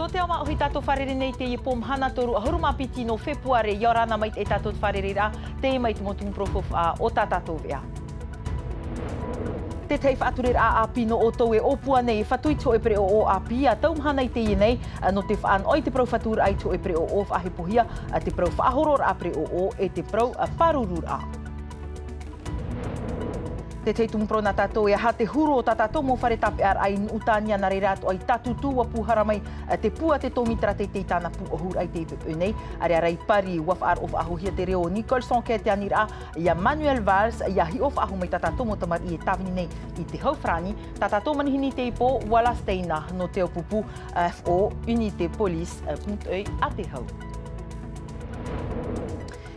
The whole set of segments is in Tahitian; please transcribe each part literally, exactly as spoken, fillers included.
Nō te ao māʻohi tātou fārerei nei i teie pō mahana toru ʻahuru mā piti nō Fepuare, ʻia ora na maitaʻi tātou te fārereiraʻa, teie mai te mau tumu parau faufaʻa o tā tātou veʻa. Te tahi faʻatureraʻa ʻāpī nō ʻoutou e ʻōpua nei e fatu i te hōʻē pereʻoʻo ʻāpī, ʻa tau mahana i teie nei, nō te faʻanaho i te parau faturaʻa i te hōʻē pereʻoʻo, faʻahepohia te parau faʻahororaʻa pereʻoʻo e te parau pārururaʻa. Te tahi tumu parau nā tātou, e aha te huru o tā tātou mau fare tāpeʻaraʻa i Nuʻutānia, nā reira atoʻa i Tātūtū, ʻua pūhara mai te pū a te tōmitera teitei i tāna pūʻohuraʻa i teie poʻipoʻi nei, ʻāreʻa rā i Paris, ʻua faʻaroʻo faʻahouhia te reo o Nicole Sanquet, te aniraʻa ia Manuel Valls, ʻia hiʻo faʻahou mai tā tātou mau tamariʻi e tāvini nei i te hau farāni, tā tātou manihini i teie pō, ʻua lāsiteina nō te ao pupu, F O, Unité Police, Pūtoʻi a te Hau.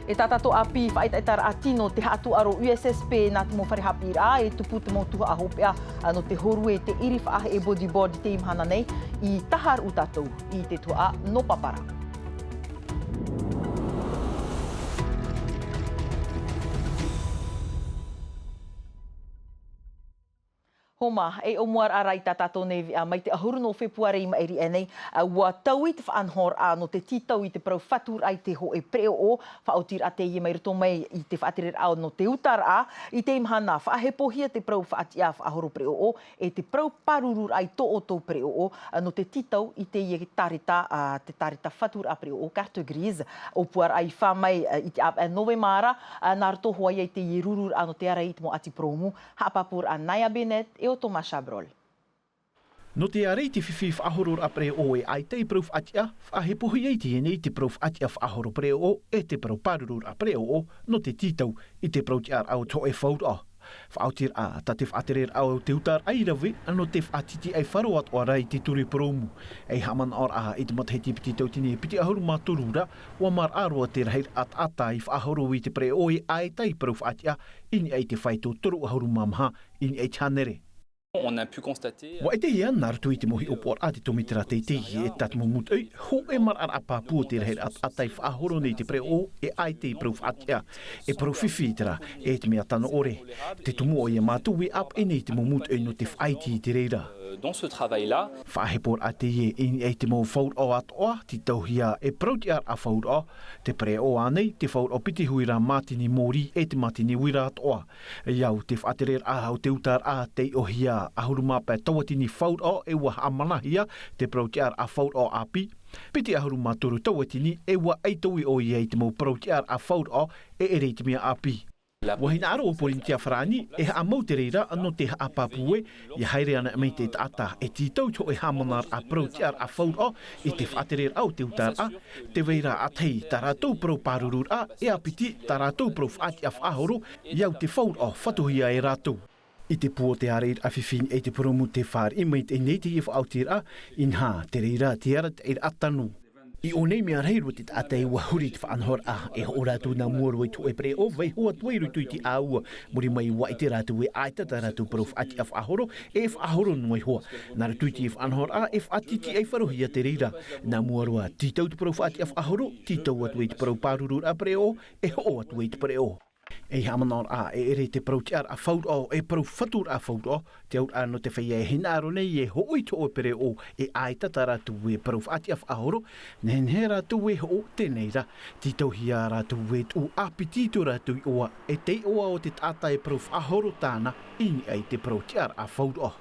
E tā tātou ʻāpī faʻaʻetaʻetaraʻa tino te haʻatūʻaro U S S P nā te mau fare haʻapiʻiraʻa, e tupu te mau tuhaʻa hopeʻa nō te hōrue i te ʻiri faʻaheʻe bodyboard i teie mahana nei, i taharuʻu tātou i te tuhaʻa nō Papara. Homa, e ʻōmuaraʻa rā i tā tātou nei veʻa mai te ʻahuru nō Fepuare i maʻiri aʻe nei, ʻua taui te faʻanahoraʻa nō te tītau i te parau faturaʻa i te hōʻē pereʻoʻo, faʻaotiraʻa teie mai roto mai i te faʻatereraʻa nō te utaraʻa, i teie mahana faʻahepohia te parau faʻatiʻa faʻahoro pereʻoʻo, e te parau pārururaʻa i tō ʻoutou pereʻoʻo, nō te tītau i teie tāreta, ā, te tāreta faturaʻa pereʻoʻo carte grise, ʻōpuaraʻa i fā mai, ā, i te ʻāvaʻe Novemara, ā, nā roto hoʻi ia i teie rururaʻa nō te ārai i te mau ʻati purōmu, haʻapāpūraʻa Naya Bennett e ʻo Thomas Chabrol. Nō te ārai i te fifi faʻahororaʻa pereʻoʻo e ʻaita i parau faʻatiʻa, faʻahepohia i teie nei te parau faʻatiʻa faʻahoro pereʻoʻo, e te parau pārururaʻa pereʻoʻo, nō te tītau i te parau tiʻaraʻa o te hōʻē fauraʻa. Faʻaotiraʻa, tā te faʻatereraʻa o te utaraʻa i rave, nō te faʻatitiʻaifaro atoʻa rā i te ture purōmu. Ei haʻamanaʻoraʻa i te matahiti piti tauatini piti ʻahuru mā toru ra, ʻua maraʻa roa te rahiraʻa taʻata i faʻahoro i te pereʻoʻo e ʻaita i parau faʻatiʻa, i niʻa i te fāito toru ʻahuru mā maha, i niʻa i te hānere. On a pu constater. ʻUa ʻitehia, nā roto i te mau hiʻopoʻaraʻa a te tōmitera teitei e tā te mau mūtoʻi, hōʻē maraʻaraʻa pāpū o te rahiraʻa taʻata i faʻahoro nei i te pereʻoʻo, e ʻaita i parau faʻatiʻa, e parau fifi terā, e te mea tano ʻore. Te tumu ʻoia mātou e ʻāpeʻe nei i te mau mūtoʻi nō te faʻaiti i te reira. Euh, dans ce travail-là. Faʻaheporaʻa teie i niʻa i te mau fauraʻo atoʻa, tītauhia e parau tiʻaraʻa fauraʻo, te pereʻoʻo ānei, te fauraʻo piti huira mātini mōrī e te mātini uira atoʻa. I au te faʻatereraʻa o te utaraʻa tei ʻōhia ʻahuru mā pae tauatini fauraʻo e ʻua haʻamanahia te parau tiʻaraʻa fauraʻo ʻāpī, piti ʻahuru mā toru tauatini e ʻua ʻaitoʻi ʻoia i te mau parau tiʻaraʻa fauraʻo e ʻere i te mea ʻāpī. ʻUa hinaʻaro ʻo Pōrīnetia Farāni, e haʻamau te reira nō te haʻapāpū ē, ʻia haere ana mai te taʻata e tītau i te hōʻē haʻamanaraʻa parau tiʻaraʻa fauraʻo i te faʻatereraʻa o te utaraʻa, tē vai ra ʻātahi tā rātou parau pārururaʻa, e ʻāpiti tā rātou parau faʻatiʻa faʻahoro, i au te fauraʻo fatuhia e rātou. I te pū o te ārairaʻa fifi i te purōmu tē fāriʻi mai nei teie faʻaotiraʻa, inaha, te reira te arataʻiraʻa tano. I ʻō nei mea rahi roa te taʻata e ʻua huri i te faʻanahoraʻa, e hoʻo rātou nā mua roa i te hōʻē pereʻoʻo, vaiiho atu ai i roto i te ʻāua, muri mai ʻua ʻite rātou e ʻaita tā rātou parau faʻatiʻa faʻahoro, e faʻahoro noa iho ā. Nā roto i te faʻanahoraʻa, e faʻatitiʻaifarohia te reira. Nā mua roa, tītau te parau faʻatiʻa faʻahoro, tītau atu ai te parau pārururaʻa pereʻoʻo, e hoʻo atu ai te pereʻoʻo. Ei haʻamanaʻoraʻa e ʻere te parau tiʻaraʻa fauraʻo, e parau faturaʻa fauraʻo, te auraʻa nō te feiā e hinaʻaro nei e hoʻo i te hōʻē pereʻoʻo, e ʻaita tā rātou e parau faʻatiʻa faʻahoro, nehenehe rātou e hoʻo, teie nei rā, tītauhia rātou e tuʻu ʻāpiti i tō rātou iʻoa, e te iʻoa o te taʻata e parau faʻahoro tāna, i niʻa i te parau tiʻaraʻa fauraʻo.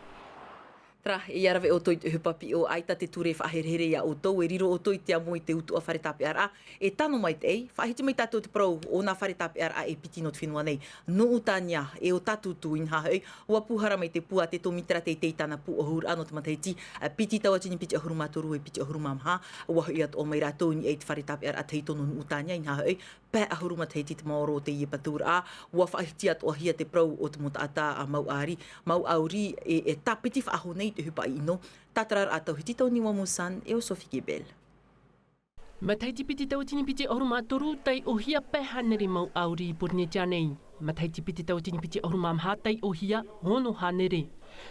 Terā, ʻia rave ʻoutou i te ʻohipa piʻo, ʻaita te ture faʻaherehere ia ʻoutou, e riro ʻoutou i te amo i te utuʻa fare tāpeʻaraʻa, e tano maitaʻi, faʻahiti mai tātou te parau o nā fare tāpeʻaraʻa e piti nō te fenua nei, Nuʻutānia, e ʻo Tātūtū, inaha hoʻi, ʻua pūhara mai te pū a te tōmitera teitei i tāna pūʻohuraʻa nō te matahiti, ā, piti tauatini piti ʻahuru mā toru e piti ʻahuru mā maha, ʻua hoʻi atoʻa mai rātou i niʻa i te fare tāpeʻaraʻa tahito nō Nuʻutānia, inaha hoʻi, pae ʻahuru matahiti te maoro o teie paturaʻa, ʻua faʻahiti atoʻahia te parau o te mau taʻata a mau ʻāuri, mau ʻāuri e, e tāpiti faʻahou nei i te ʻohipa ʻino, tātararaʻa tauhiti Tony Wamusan e ʻo Sophie Gebel. Matahiti piti tauatini piti ʻahuru mā toru, taiʻohia pae hānere mau ʻāuri i Pōrīnetia nei. Matahiti piti tauatini piti ʻahuru mā maha, taiʻohia ono hānere.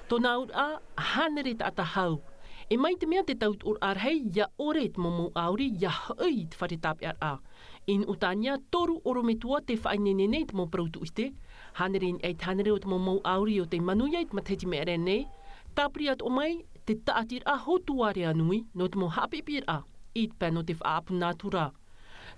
Tōna auraʻa, hānere taʻata hau. E mai te mea te tautuʻuraʻa rahi, ʻia ʻore te mau mau ʻāuri, ʻia hoʻi i te fare tāpeʻaraʻa. I Nuʻutānia, toru ʻorometua tē faʻaineine nei te mau parau tuʻu ʻite. Hānere i niʻa i te hānere o te mau mau ʻāuri o tei manuia i te matahiti i maʻiri aʻe nei. Tāpiri atoʻa mai, te tāʻatiraʻa hotu area nui nō te mau haʻapiʻipiʻiraʻa i te pae nō te faʻaʻapu nātura.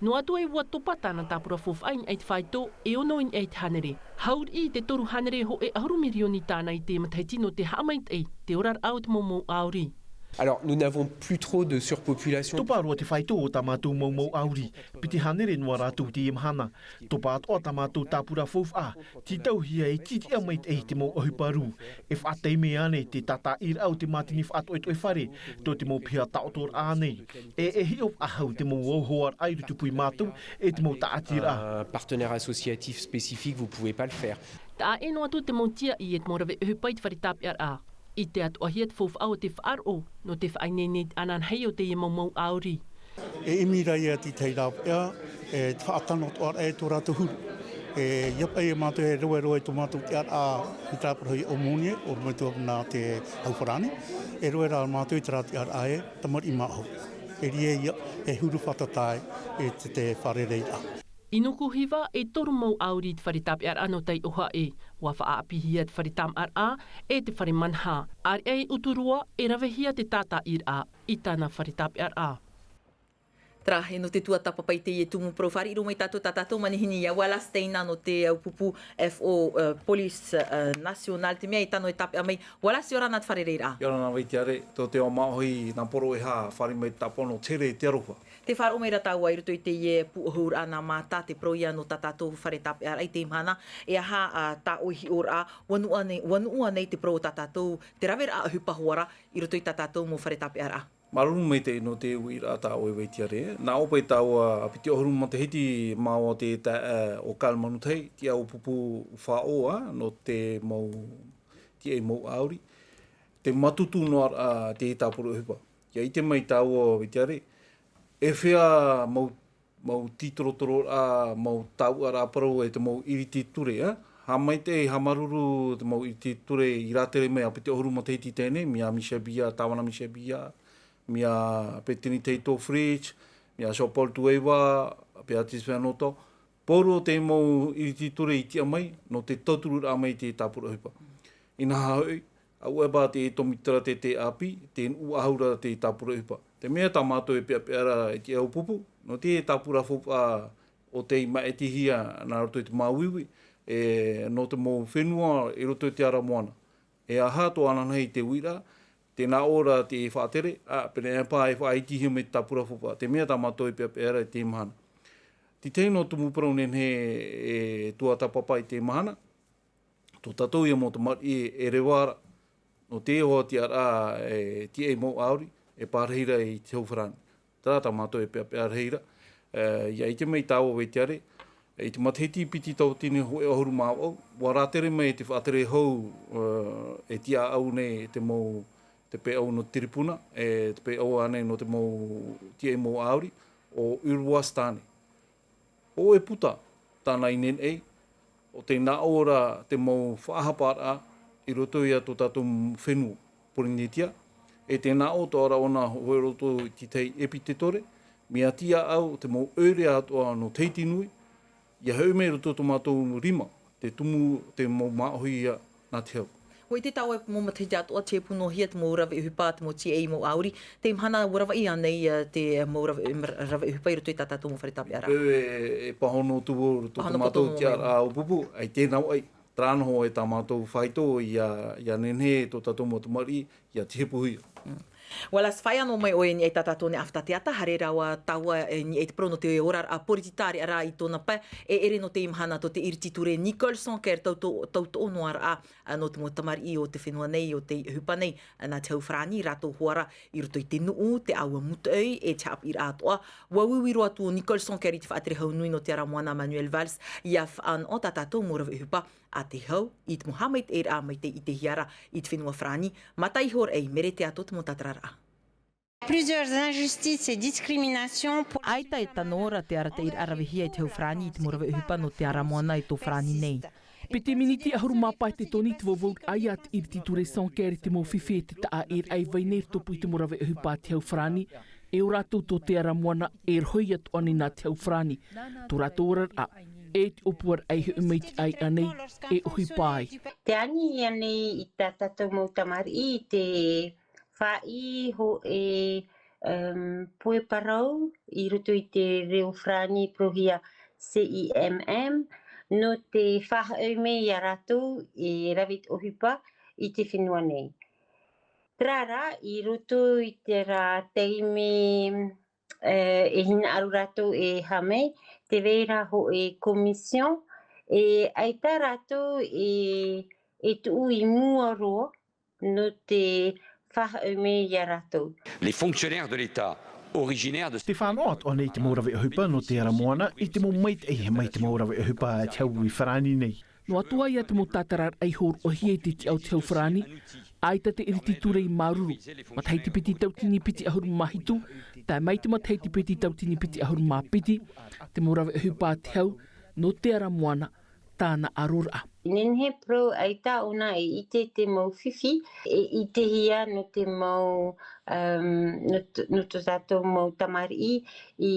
Noa atu ē ua topa tāna tāpura faufaʻa i niʻa i te faito e ono i niʻa i te hānere, hauriʻi i te toru hānere hōʻē ʻahuru mirioni tāna i te matahiti nō te haʻamaitaʻi te oraraʻa o te mau mau ʻāuri. Alors, nous n'avons plus trop de surpopulation. Topa roa te faito o tā mātou mau mau ʻāuri, piti hānere noa rātou i teie mahana. Topa atoʻa tā mātou tāpura faufaʻa, tītauhia e tītiʻa maitaʻi te mau ʻohipa rū, e faʻataime ānei te tātaʻiraʻa o te mātini faʻatoʻetoʻe fare, tō te mau piha taʻotoraʻa nei, e, e hiʻo faʻahou te mau auhoaraʻa i rotopū ia mātou, e te mau tāʻatiraʻa. Un partenaire associatif spécifique, vous pouvez pas le faire. Taʻa ʻē noa atu te mau tiaʻi e te mau rave ʻohipa i te fare tāpeʻaraʻa. I te atoʻahia te faufaʻa o te faʻaroʻo, nō te faʻaineine i te ananahi o teie mau mau ʻāuri. E ʻimi rā ia te tahi rāveʻa, e te faʻatano atoʻa e tō rātou huru. E, ʻia paʻi e mātou e roeroe tō mātou tiʻaraʻa i te tāpura hoi o Monie, o mātou nā te hau farāni. E roe rā mātou i terā tiʻaraʻa e, tamariʻi māʻohi. E rave ia, e huru fātata ai, e te, te fārereiraʻa. I Nukuhiva, e toru mau ʻāuri i te fare tāpeʻaraʻa nō taiʻohaʻe. ʻUa faʻaʻāpīhia te fare tāmāʻaraʻa, e te fare manaha. ʻĀreʻa i Uturoa, e ravehia te tātaʻiraʻa i tāna fare tāpeʻaraʻa. Terā, e nō te tuatāpapa i teie tumu parau, fāriʻi roa mai tātou, tā tātou manihini ia Wallace Teina nō te, uh, pupu F O, uh, Police, uh, Nationale, te mea e tano e tāpeʻa mai. Wallace, ʻia ora na te fārereiraʻa. ʻIa ora na Vaitiare, tō te ao māʻohi nā poro e hā, fāriʻi mai tāpaʻo nō te here, te aroha. Tē faʻaroʻo mai ra tāua i roto i teie pūʻohuraʻa nā Mata, te parau ia nō tā tātou fare tāpeʻaraʻa i teie mahana, e aha, uh, tā ʻoe hiʻoraʻa, ʻua nuʻu ānei, ʻua nuʻu ānei te parau o tā tātou, te raveraʻa ʻohipa hoʻi ra i roto i tā tātou mau fare tāpeʻaraʻa. Māuruuru maitaʻi nō te uiraʻa tā ʻoe Vaitiare. Nā ʻō paʻi tāua, piti ʻahuru matahiti māua te taeaʻe o Kyle Manutahi, tiʻa ʻo Pupu Faʻaʻoa, nō te mau, tiaʻi mau ʻāuri. Te mātutu noa, ā, te tāpura ʻohipa. ʻIa ʻite mai tāua Vaitiare, e fea mau mau tītorotororaʻa, mau tauʻaraʻa parau e te mau iriti ture, ā? Haʻamaitaʻi, haʻamāuruuru te mau iriti ture i rātere mai ā piti ʻahuru matahiti teie nei, mea Michel Bia, Tāvana Michel Bia, mea Pettini Teito Fritsch, mea Jean-Paul Tueiva, Béatrice Fenoto, pauroa te mau iriti ture i tiʻa mai, nō te tautururaʻa mai te tāpura ʻohipa. Inaha hoʻi, ʻAuʻa paʻi te tomitara te, te ʻāpī, te nuʻu ʻahuru ra te tāpura ʻohipa. Te mea tā mātou e peʻapeʻa ra i te au pupu, nō te tāpura faufaʻa o tei māʻitihia nā roto i te māuiui, e, nō te mau fenua i roto i te ara moana. E aha tō ananahi te uiraʻa, te nā ʻō ra te faʻatere, ā, pēnei paʻi e faʻaitihia mai te tāpura faufaʻa. Te mea tā mātou e peʻapeʻa ra i te mahana. Te tahi nō tumu parau nehenehe e tuatāpapa i te mahana, tō tātou ia mau tamariʻi e reva ra, nō te iho tiʻaraʻa e tiaʻi mau ʻāuri, e pārahi ra i te hau farāni. Terā tā mātou e peʻapeʻa rahi ra, e, ʻia ʻite mai tāua Vaitiare, i te matahiti piti tauatini hōʻē ʻahuru mā vaʻu, ʻua rātere mai te faʻatere hau, e, e tiʻaʻau nei te mau, te peʻau nō Tiripuna, e te peʻau ānei nō te mau tiaʻi mau ʻāuri, ʻo Uluasitane. ʻO e puta tāna i neheneʻi, ʻo tē nā ʻō ra te mau faʻahaparaʻa i roto ia tō tātou fenua, Porinetia, e tē nā ʻō atoʻa ra ʻōna hōʻē roto i te tahi ʻepitetore, mea tiʻaʻau te mau ʻoire atoʻa nō Tahiti nui, ʻia hoʻi mai i roto tō mātou rima, te tumu, te mau māʻohi ia nā te hau. ʻUa ʻite tāua e mau matahiti atoʻa, tē pūnoahia te mau rave ʻohipa, te mau tiaʻi mau ʻāuri. Teie mahana, ʻua ravaʻi ānei, ā, te mau rave, rave ʻohipa i roto i tā tātou mau fare tāpeʻaraʻa? E, e pāhono atu vau i roto i tō mātou tiʻaraʻa ʻāupupu, ʻaita e navaʻi. Terā noa hoʻi tā mātou faito, ʻia, ʻia nehenehe tō tātou mau tamariʻi, ʻia tihepuhia. Mm. Wallace, faʻaea noa mai ʻoe i niʻa i tā tātou nei ʻāfata teata, haere rā tāua, e, i niʻa i te parau nō te oraraʻa poritita, ʻāreʻa rā i tōna pae, e ʻere nō teie mahana tō te iriti ture Nicole Sanquer, tauto-, tautoʻo noa ra, ā, nō te mau tamariʻi o te fenua nei, o te ʻohipa nei, ā, nā te hau farāni, rātou hoʻi ra i roto i te nuʻu, te ʻāua mūtoʻi, e te haʻapiʻiraʻa atoʻa. ʻUa uiui roa atu ʻo Nicole Sanquer i te faʻatere hau nui nō te ara moana Manuel Valls, ʻia faʻanaho tā tātou mau rave ʻohipa a te hau, i te mau haʻamaitaʻiraʻa mai tei ʻitehia ra i te fenua farāni, mata iho ra ʻei Mere Teato te mau tātararaʻa. Plusieurs injustices et discriminations pour ʻAita e tano ra te arataʻiraʻa ravehia e te hau farāni i te mau rave ʻohipa nō te ara moana e tō farāni nei. Piti miniti ʻahuru mā pae te toni te vauvau raʻa ia te iriti ture Sanquer i te mau fifi e te taʻa e raʻi vai nei i rotopū i te mau rave ʻohipa a te hau farāni, e ʻo rātou tō te ara moana e rohi atoʻa nei nā te hau farāni. Tō rātou oraraʻa, e te ʻōpuaraʻa i hoʻi mai i te ʻāiʻa nei, e ʻohipa ai. Te ani ia nei i tā tātou mau tamariʻi i te Faʻaʻī hōʻē, um, poe parau i roto i te reo farāni parauhia C I M M, nō te faʻaʻau mai iā rātou e rave i te ʻohipa i te fenua nei. Terā rā, i roto i terā taime, e, e hinaʻaro rātou e haʻamau, tē vai ra hōʻē commission, e ʻaita rātou e, e tuʻu i mua roa, nō te faʻaʻau mai iā rātou. Les fonctionnaires de l'État originaires de Te fānaʻo atoʻa nei te mau rave ʻohipa nō te ara moana, i te mau maitaʻi mai te mau rave ʻohipa e te hau i farāni nei. Noa atu ā ia te mau tātararaʻa i hōroʻahia i te tiʻa o te hau farāni, ʻaita te ʻiriti ture i māuruuru. Matahiti piti tauatini piti ʻahuru mā hitu, tae mai te matahiti piti tauatini piti ʻahuru mā piti, te mau rave ʻohipa a te hau, nō te ara moana, tāna aroraʻa. Nehenehe parau ʻaita ʻōna e ʻite te mau fifi, e ʻitehia nō te mau, um, nō t-, nō tō tātou mau tamariʻi, i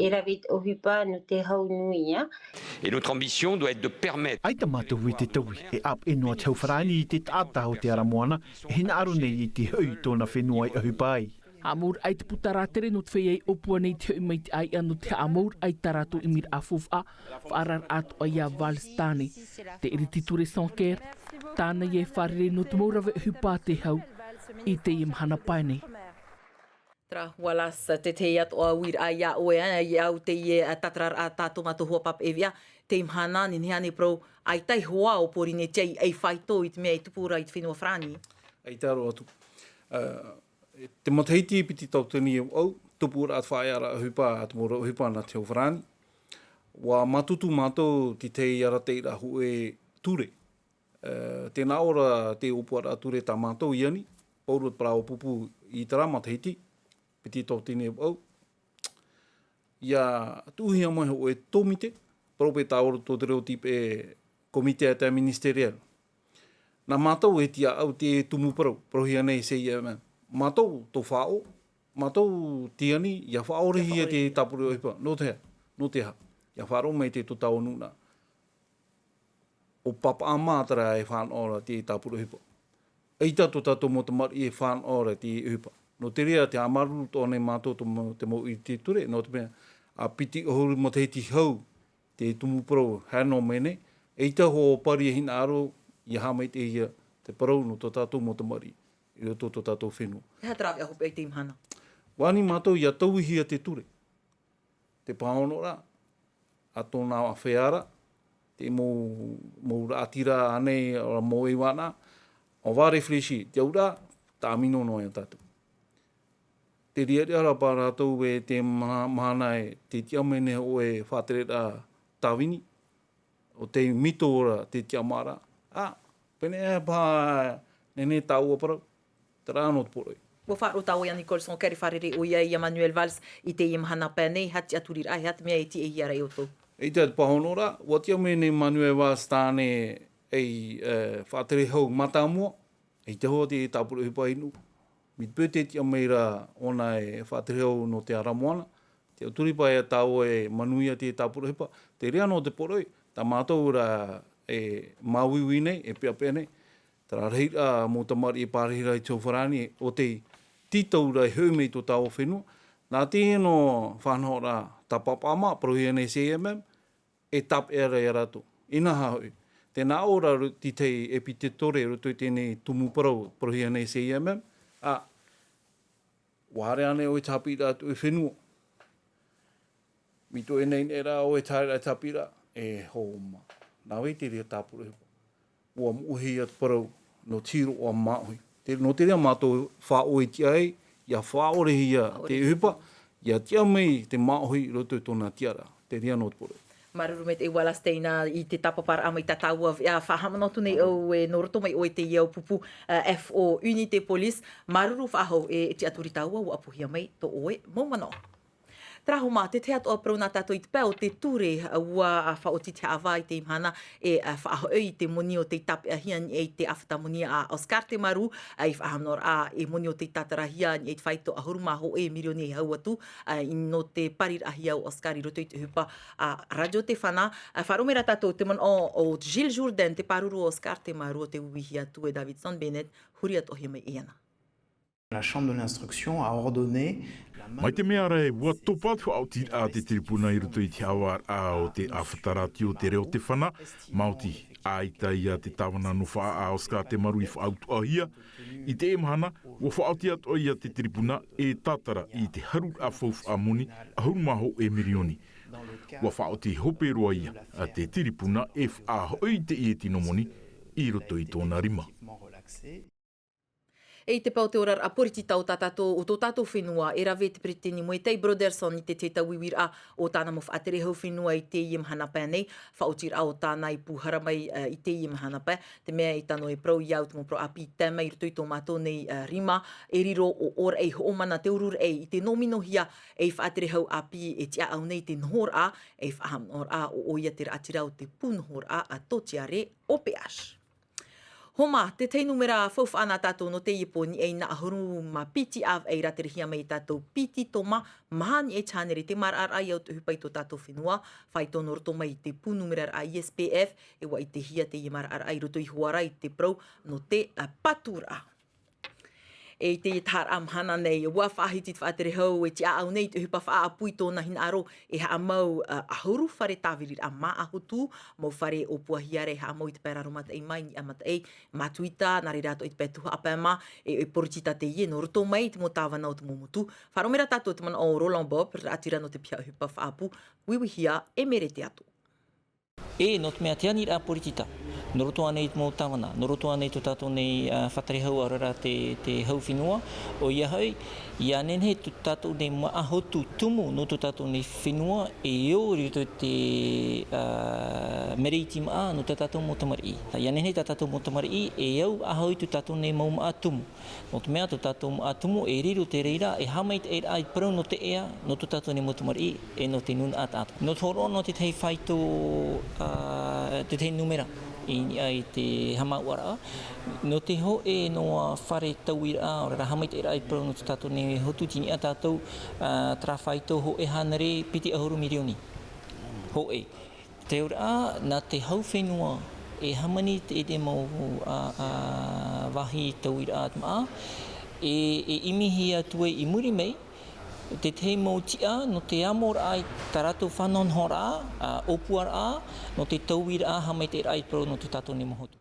e rave i te ʻohipa nō te hau nui ia. Et notre ambition doit être de permettre ʻAita mātou i te taui, e ʻāpeʻe noa te hau farāni i te taʻata o te ara moana, e hinaʻaro nei i te hoʻi i tōna fenua i ʻohipa ai. Haʻamau ai te puta rātere nō te feiā i ʻōpua nei te hoʻi mai te ʻāiʻa nō te haʻamau ai tā rātou ʻimiraʻa faufaʻa, faʻaararaʻa atoʻa iā Valls Tane. Te ʻiriti ture Sanquer, tāna ia e fārerei nō te mau rave ʻohipa a te hau i teie mahana pae nei. Terā, Wallace, te tahi atoʻa uiraʻa iā ʻoe, ā, i au teie, ā, tātararaʻa tā tō mātou hoa pāpaʻi veʻa, teie mahana, nehenehe ānei parau, ʻaita e hoa o Pōrīnetia i, i faito i te mea e tupu ra i te fenua farāni? ʻAita roa atu. Ā, te matahiti piti tauatini e vaʻu, tupu ra te faʻaearaʻa ʻohipa, te mau rave ʻohipa nā te hau farāni. ʻUa mātutu mātou te tahi arataʻiraʻa hōʻē ture. Ā, tē nā ʻō ra te ʻōpuaraʻa ture tā mātou i ani, pauroa te parau ʻōpupu i terā matahiti, piti tauatini e vaʻu. ʻIa tuʻuhia mai hōʻē tōmite, parau paʻi tā ʻoe tō te reo tīpeʻe comité interministériel. Nā mātou e tiʻaʻau te tumu parau, parauhia nei C I M M. Mātou, tō faʻaʻō, mātou tē ani, ʻia faʻaʻorehia te tāpura ʻohipa, nō te aha, nō te aha, ʻia faʻaroʻo mai te tō tāua nūnaʻa. ʻO Papaʻāmaa terā e fānaʻo ra te tāpura ʻohipa. ʻAita tō tātou mau tamariʻi e fānaʻo ra te ʻohipa. Nō te reira tē haʻamāuruuru atoʻa nei mātou tō mau, te mau ʻiriti ture, nō te mea, ā, piti ʻahuru matahiti hau te tumu parau haere noa mai nei, ʻaita hoʻi pari e hinaʻaro ʻia haʻamaitaʻihia te parau nō tō tātou mau tamariʻi i roto tō tātou fenua. E aha te rāveʻa hopeʻa i teie mahana? ʻUa ani mātou ʻia tauihia te ture. Te pāhonoraʻa, ā tōna ʻāfea ra, te mau, mau raʻatira ānei, ʻo mau ʻeiwanaʻa, on va réfléchir, te auraʻa, tāmino noa ia tātou. Te riaria ra pā rātou e te ma-, mahana e te tiʻa mai nei hōʻē faʻatereraʻa tāvini, ʻo tei mito ra te tiʻamāraʻa. Ā, pēnei e pā, nehenehe tāua parau, terā noa te poroʻi. ʻUa faʻaroʻo tāua iā Nicole Sanquer e fārerei ʻoia iā Manuel Valls i teie mahana pae nei, e aha te tiʻaturiraʻa, e aha te mea e tiʻahia ra e ʻoutou? ʻAita te pāhonoraʻa, ʻua tiʻa mai nei Manuel Valls tāne ei, ā, faʻatere hau mātāmua, ʻaita hoʻi te tāpura ʻohipa i nuʻu. Mai te peu tē tiʻa mai ra ʻōna e faʻatere hau nō te ara moana, te autūripa ia tāua e manuia te tāpura ʻohipa, te reira noa te poroʻi, tā mātou ra e māuiui nei, e peʻapeʻa nei, terā rahiraʻa mau tamariʻi e pārahi ra i te hau farāni, ʻo tei tītau ra e hoʻi mai i tō tāua fenua, nā teie noa fānaʻoraʻa tā Papaʻāmaa, parauhia nei C I M M, e tāpeʻa ra ia rātou. Inaha hoʻi, tē nā ʻō ra ru-, te tahi ʻepitetore i roto i teie nei tumu parau, parauhia nei C I M M, ā, ʻua haere ānei ʻoe i te haʻapiʻiraʻa atu i te fenua? Mai tō ʻoe nei, nei rā ʻoe i te haereraʻa i te haʻapiʻiraʻa, e hoa mā. Nā vai te reira tāpura ʻohipa? ʻUa moʻehia te parau, nō te hiroʻa māʻohi. Te, nō te reira mātou faʻaʻore tiʻa ai, ʻia faʻaʻorehia te ʻohipa, ʻia tiʻa mai te māʻohi i roto i tōna tiʻaraʻa. Te reira noa te poroʻi. Māuruuru maitaʻi Wallace Teina i te tāpaparaʻa mai tā tāua veʻa. Faʻahaʻamanaʻo atu nei au e nō roto mai ʻoe i teie ʻōpupu, ā, F O Unité Police. Māuruuru faʻahou e tiʻaturi tāua, ʻua ʻapohia mai tō ʻoe mau manaʻo. Terā hoʻi mā, te tahi atoʻa parau nā tātou i te pae o te ture, ʻua, ā, faʻaoti te haʻavā i teie mahana e, ā, faʻahoʻi i te moni o tei tāpeʻahia i niʻa i te ʻāfata moni a Oscar Temaru, ā, i faʻahaʻamanaʻoraʻa e moni o tei tātarahia i niʻa i te faito ʻahuru mā hōʻē mirioni e hau atu, ā, i nō te pariraʻahia o Oscar i roto i te ʻohipa a Radio Tefana. Ā, faʻaroʻo mai ra tātou te manaʻo o Gilles Jourdain, te pāruru o Oscar Temaru, ʻo tei uihia atu e Davidson Bennett, huri atoʻahia mai iāna. La chambre de l'instruction a ordonné la... Mai te mea ra ē, ʻua topa te faʻaotiraʻa a te tiripuna i roto i te haʻavāraʻa o te ʻāfata rātio o te reo o te fana, maoti ʻaita ia te tāvana nō Faʻaʻā Oscar Temaru i faʻautuʻahia. I teie mahana, ʻua faʻaoti atoʻa ia te tiripuna e tātara i te haruraʻa faufaʻa moni ʻahuru mā hōʻē mirioni. ʻUa faʻaoti hope roa ia a te tiripuna e faʻahoʻi i teie tino moni i roto i tōna rima. E i te pae o te oraraʻa poritita o tā tātou, o tō tātou fenua, e rave te peretiteni Moetai Brotherson i te tahi tauiuiraʻa o tāna mau faʻatere hau fenua i teie mahana pae nei. Faʻaotiraʻa o tāna i pūhara mai, eh, i teie mahana pae, te mea e tano e parau ia au te mau parau ʻāpī i tae mai i roto i tō mātou nei, eh, rima, e riro ʻo ʻōraʻi hoʻomana te ururaʻi i te nōminohia ei faʻatere hau ʻāpī e tiʻaʻau nei i te nohoraʻa, ei faʻahaʻamanaʻoraʻa ʻo ʻoia te raʻatira o te pū nohoraʻa a Totiare ʻo Peash. Homa, te tahi nūmera faufaʻa nā tātou nō teie pō, i niʻa i nā ʻahuru mā piti ʻāvaʻe i rāterehia mai e tātou piti toma maha niʻa i te hānere i te maraʻaraʻa i au te ʻohipa i tō tātou fenua, faito nō roto mai i te pū nūmeraraʻa I S P F, e ʻua ʻitehia teie maraʻaraʻa i roto iho ā ra i te parau nō te, ā, paturaʻa. E i teie taharaʻa mahana nei, ʻua faʻahiti te faʻatere hau e tiʻaʻau nei i te ʻohipa faʻaʻapu i tōna hinaʻaro e haʻamau, ā, ʻahuru fare tāviriraʻa māʻa hotu, mau fare ʻōpuahia ra e haʻamau i te pae raro mataʻi mai i niʻa mataʻi, Matuita, nā reira atoʻa i te pae tuhaʻa pae mā, e, e poritita teie, nō roto mai i te mau tāvana o te mau motu. Faʻaroʻo mai ra tātou te manaʻo o Roland Bob, raʻatira nō te piha ʻohipa faʻaʻapu, uiuihia e Merete Ato. E, nō te mea te aniraʻa poritita. Nō roto ānei i te mau tāvana, nō roto ānei tō tātou nei, ā, faʻatere hau, ʻaore rā te, te hau fenua, ʻoia hoʻi, ʻia nehenehe tō tātou nei māʻa hotu tumu nō tō tātou nei fenua e ō i roto i te, ā, mereti māʻa nō tā tātou mau tamariʻi. ʻIa nehenehe tā tātou mau tamariʻi e au faʻahou i tō tātou nei mau māʻa tumu. Nō te mea, tō tātou māʻa tumu e riro te reira, e haʻamaitaʻiraʻa i te parau nō te ea, nō tō tātou nei mau tamariʻi, e nō te nūnaʻa taʻata. Nō te hōroʻa nō te tahi faito, ā, te tahi nūmera i niʻa i te haʻamāuʻaraʻa, nō te hōʻē noa fare tauiraʻa, ʻaore rā haʻamaitaʻiraʻa i te parau nō tō tātou nei hotu, tei niʻa tātou, ā, terā faito hōʻē hānere piti ʻahuru mirioni. Hōʻē. Te auraʻa, nā te hau fenua e hāmani i te, i te mau, ā, ā, vāhi tauiraʻa māʻa, e, e ʻimihia atu ai i muri mai te tahi mau tiʻa nō te amoraʻa i tā rātou faʻanahonahoraʻa, ā, ʻōpuaraʻa, nō te tauiraʻa haʻamaitaʻiraʻa i te parau nō tō tātou nei mau hotu.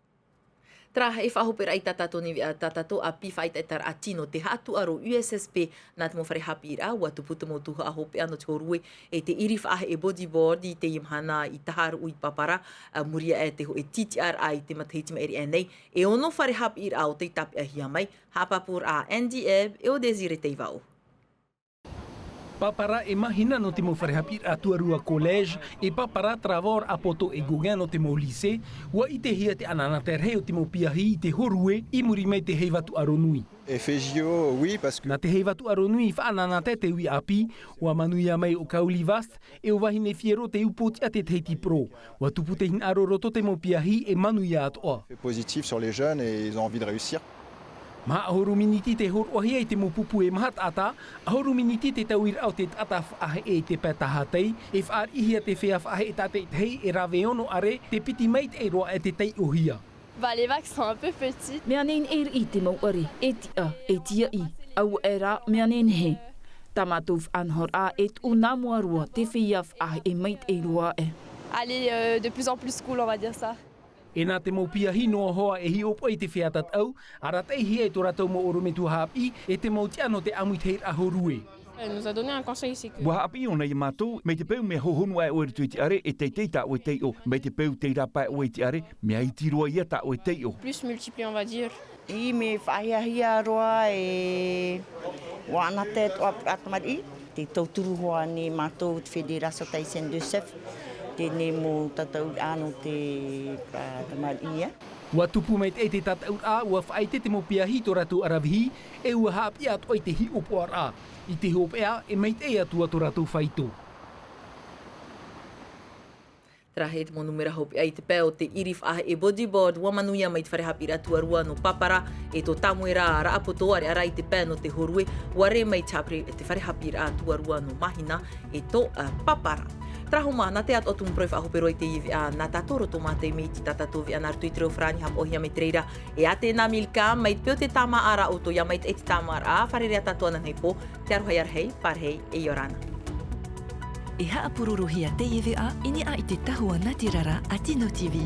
Terā e faʻahoperaʻa i tā tātou nei, ā, tā tātou ʻāpī faʻaʻetaʻetaraʻa tino, te haʻatuʻaro U S S P, nā te mau fare haʻapiʻiraʻa, ʻua tupu te mau tuhaʻa hopeʻa nō te hōrue, e te ʻiri faʻaheʻe bodyboard i teie mahana i Taharuʻu i Papara, ā, muri aʻe te hōʻē tītiʻaraʻa i te matahiti maʻiri aʻe nei, e ono fare haʻapiʻiraʻa o tei tāpeʻahia mai, haʻapāpūraʻa Andy Ebb, e ʻo Désiré Teivao. Papara e mahina nō te mau fare haʻapiʻiraʻa tuarua collège, e Papara terā vāoraʻa poto e Gauguin nō te mau lycée, ʻua ʻitehia te ʻanaʻanatae rahi o te mau piahi i te hōrue i muri mai te heiva tuʻaro nui. Effet J O, oui, parce que... Nā te heiva tuʻaro nui i faʻanaʻanatae te uʻi ʻāpī, ʻua manuia mai ʻo Kauli Vast, e ʻo Vahine Fiero te upootiʻa te Tahiti Pro. ʻUa tupu te hinaʻaro roto te mau piahi e manuia atoʻa. Effet positif sur les jeunes et ils ont envie de réussir. Maha ʻahuru miniti te hōroʻahia i te mau pupu e maha taʻata, ʻahuru miniti te tauiraʻa o te taʻata faʻaheʻe i te pae tahatai, e fāriʻihia te feiā faʻaheʻe tātaʻitahi e rave ono ʻare, tē piti maitaʻi roa aʻe te taiʻohia. Bah, les vagues sont un peu petites. Mea nehenehe riʻi te mau ʻare, e tiʻa, e tīaʻi, auaʻe rā, mea nehenehe. Tā mātou faʻanahoraʻa e tuʻu nā mua roa te feiā faʻaheʻe maitaʻi roa aʻe. Allez, euh, de plus en plus cool, on va dire ça. E nā te mau piahi noa hoʻi e hiʻopoʻa i te feiā tataʻu, arataʻihia e tō rātou mau ʻorometua haʻapiʻi, e te mau tiʻa nō te ʻāmuitahiraʻa hōrue. Elle nous a donné un conseil, c'est que... ʻUa haʻapiʻi ʻōna ia mātou, mai te peu mea hohonu aʻe ʻoe i roto i te ʻare, e teitei tā ʻoe taiʻo, mai te peu tei rāpae ʻoe i te ʻare, mea iti roa ia tā ʻoe taiʻo. Plus multiplié, on va dire. ʻĒ, mea faʻahiahia roa e ʻua ʻanaʻanatae atoʻa te tamariʻi, tē tauturu hoʻi nei mātou te Fédération Tahitienne de Surf, teie mau tataʻuraʻa nō te, ā, tamariʻi, ā. ʻUa tupu maitaʻi te tataʻuraʻa, ʻua faʻaʻite te mau piahi i tō rātou ʻaravihi, e ʻua haʻapiʻi atoʻa i te hiʻopoʻaraʻa. I te hopeʻa, e maitaʻi atu ā tō rātou faito. Tarahe te mau numera hopeʻa i te pae o te ʻiri faʻaheʻe bodyboard ua manuia mai te fare haʻapiʻiraʻa tuarua nō Papara, e tō Tamuera Raʻapoto ʻareʻa rā i te pae nō te hōrue, ua rē mai te haʻapiʻi-, te fare haʻapiʻiraʻa tuarua nō Mahina, e tō, ā, Papara. Tarahoma, nā te atoʻa tumu parau faʻahope roa i teie veʻa nā tātou roto mātou i Miti, tā tātou veʻa nā roto i te reo farāni haʻapaʻohia mai te reira e Atena Milka, mai te peu te tāmāʻaraʻa ʻoutou ia maitaʻi te tāmāʻaraʻa, fārerei ā tātou ananahi pō, te aroha ia rahi, pārahi, e ʻia ora na. E haʻapurorohia teie veʻa i niʻa i te tahua nā te rara a Tino TV.